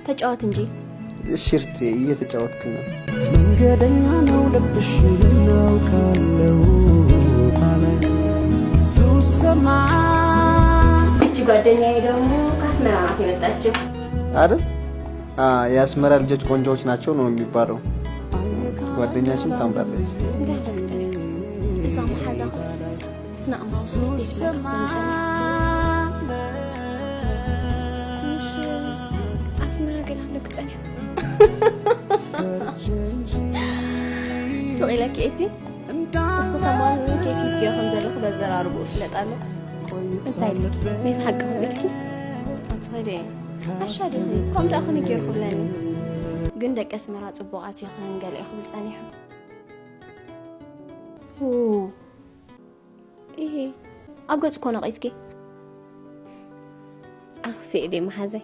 ተጫወት እንጂ። እሺ ርቴ፣ እየተጫወትኩ ነው። መንገደኛ ነው ልብሽ እናውቃለው ባለ ሱሰማ እቺ ጓደኛዬ ደግሞ ከአስመራ ናት የመጣችው። አይደል? የአስመራ ልጆች ቆንጆዎች ናቸው ነው የሚባለው። ጓደኛሽም ታምራለች። እንታይ ፈክተር እዛ መሓዛኹስ ስናእማ ኣስመራ ገላ ኣለኩ ጸኒሑ ስቕ ኢለኪ እቲ እሱ ከማን ኬክ ይክዮ ከም ዘለኹ በዘራርቡ ይፍለጥ ኣሎ። እንታይ ኢልኪ? ናይ ብሓቂ ከም ኢልኪ? ኣንጽኸደ ኣሻ ዲኺ? ከምኡ ደኣ ከመይ ገይሩ ክብለኒ? ግን ደቂ ኣስመራ ጽቡቓት ኢኽን ገለ ክብል ጸኒሑ። ው፣ ኢሂ፣ ኣብ ገጽ እኮ ነቒጽኪ። ኣኽፊ ኢደይ መሓዘይ።